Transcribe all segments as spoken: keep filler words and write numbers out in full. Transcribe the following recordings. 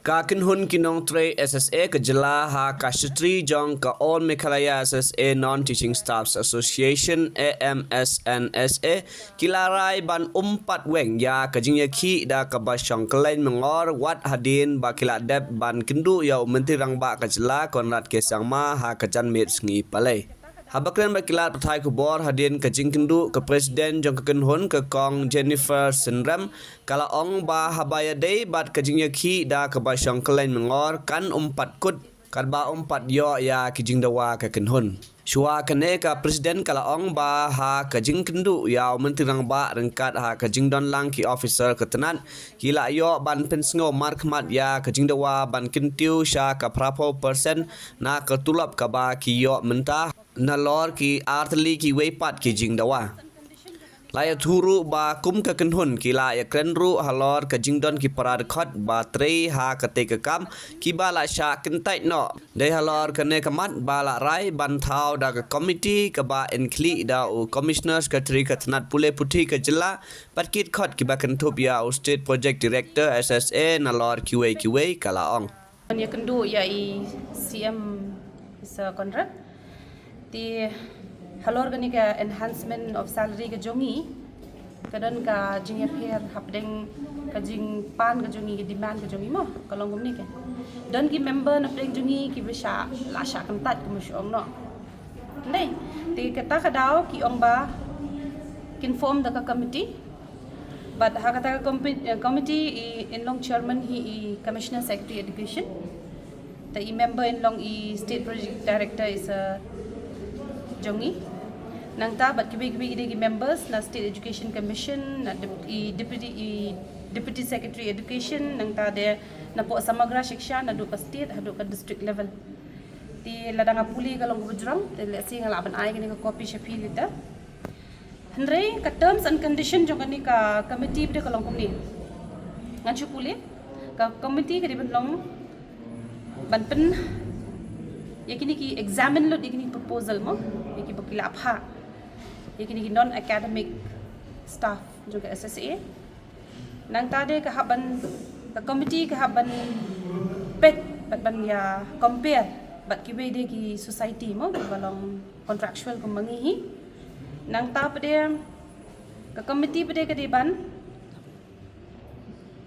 Ka kynhun ki nongtrei S S A ka jylla ha ka shatri jong ka All Meghalaya S S A Non-Teaching Staffs Association, A M S N S A, ki la rai ban umpat weng ïa ka jingïakhih da kaba shong kylleng myngor wat hadien ba ki la dep ban kynduh ïa u Myntri Rangbah ka jylla Conrad K Sangma ha ka janmiet sngi Palei. Haba kren bad ki lad pathai khubor hadien ka jingkynduh, ka President jong ka kynhun, ka Kong Jennifer Synrem, ka la ong ba haba ïadei bad ka jingïakhih da kaba shong kylleng myngor kan umpat kut, katba umpat ïoh ïa ki jingdawa ka kynhun. Shuwa kane ka President ka la ong ba ha ka jingkynduh ïa u Myntri Rangbah ryngkat ha ka jingdon lang ki officer ka tnat, ki la ïoh ban pynsngew markhmat ïa ka jingdawa ban kyntiew sha ka phraphew percent na ka tulop kaba ki ïoh mynta, nalor ki artylli kiwei pat ki jingdawa. La ïathuh ruh ba kum ka kynhun ki la ïakren ruh halor ka jingdon ki para dkhot ba trei ha katei ka kam kiba la shah kyntait noh. Dei halor kane ka mat ba la rai ban thaw da ka komiti kaba yn khlieh da u Commissioner Secretary ka tnat pule puthi ka jylla, bad ki dkhot kiba kynthup ïa u State Project Director S S A nalor kiwei kiwei, ka la ong. Ngan ïakynduh ïa i C M Mister Conrad. Te halor kane ka enhancement of salary ka jong ngi, ka don ka jingïapher hapdeng ka jingpan ka jong ngi, ka demand ka jong ngi mo, ka long kumne ke. Don ki member napdeng jong ngi kiba shah, la shah kyntait kumba shu ong noh. Nde, te kata ka daw ki ong ba kin form da ka committee. Bad ha kata ka compi-, eh, committee i, yn long chairman hi i Commissioner Secretary Education. Te i member yn long i State Project Director is a jong ngi. Nangta bad kiwei kiwei de ki members na State Education Commission, na dep-, i Deputy, i Deputy Secretary Education, nangta de napoh Samagra Shiksha, naduh ka state haduh ka district level. Te lada nga pule ka long kaba jrong, te lehse nga lah ban ai kane ka copy sha phi later. Hynrei ka terms and condition jong kane ka committee pat ka long kumne. Ngan shu pule, ka committee ka dei ban long ban pyn, ïa kine ki examine lut ïa kine ki proposal mo, ïa kiba ki la phah, ïa kine ki non academic staff jong ka S S A. Nangta de ka hap ban, ka committee ka hap ban peit bad ban ïa compare bad kiwei de ki society mo, kiba long contractual kumba ngi hi. Nangta pat de ka committee pat de ka dei ban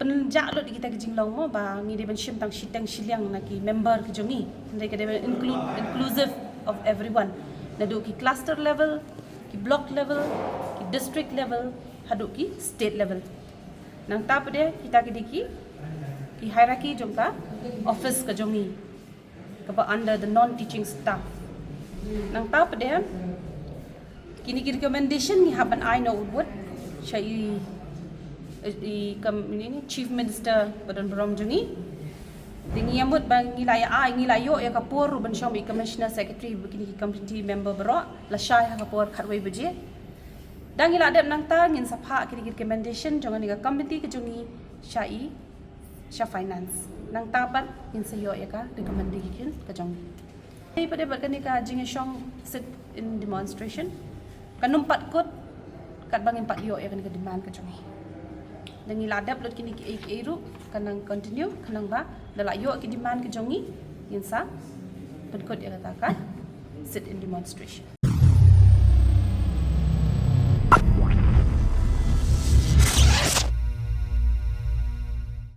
pynjah lut ïa kita ki jinglong mo, ba ngi dei ban shim tang shiteng shiliang na ki member ki jong ngi. Hynrei ka dei ban include, inclusive of everyone. Naduh ki cluster level, ki block level, ki district level, haduh ki state level. Nangta pat de kita ki dei ki, ki hierarchy jong ka office ka jong ngi, kaba under the non-teaching staff. Nangta pat de kine ki recommendation ngi hap ban ai noh u wut sha i, i kam, ini ni, Chief Minister ba don burom jong ngi. Te ngi ïa mut ba ngi la ïa ai, ngi la ïoh ïa ka por ruh ban shong i Commissioner Secretary ba kine ki committee member baroh, la shai ha ka por khatwei baje. Da ngi la dep nangta ngin sa phah kine ki recommendation jong kane ka committee ka jong ngi sha i, sha finance. Nangta pat ngin sa ïoh ïa ka recommendation ka jong ngi. Te pat de bad kane ka jingïashong sit in demonstration, kan ym pat kut katba ngim pat ïoh ïa kane ka demand ka jong ngi. Da ngi la dep lut kine kiei kiei ruh, kan nang continue, kan nang ba, da la ïoh ki demand ka jong ngi, ngin sa pynkut ïa kata ka sit in demonstration.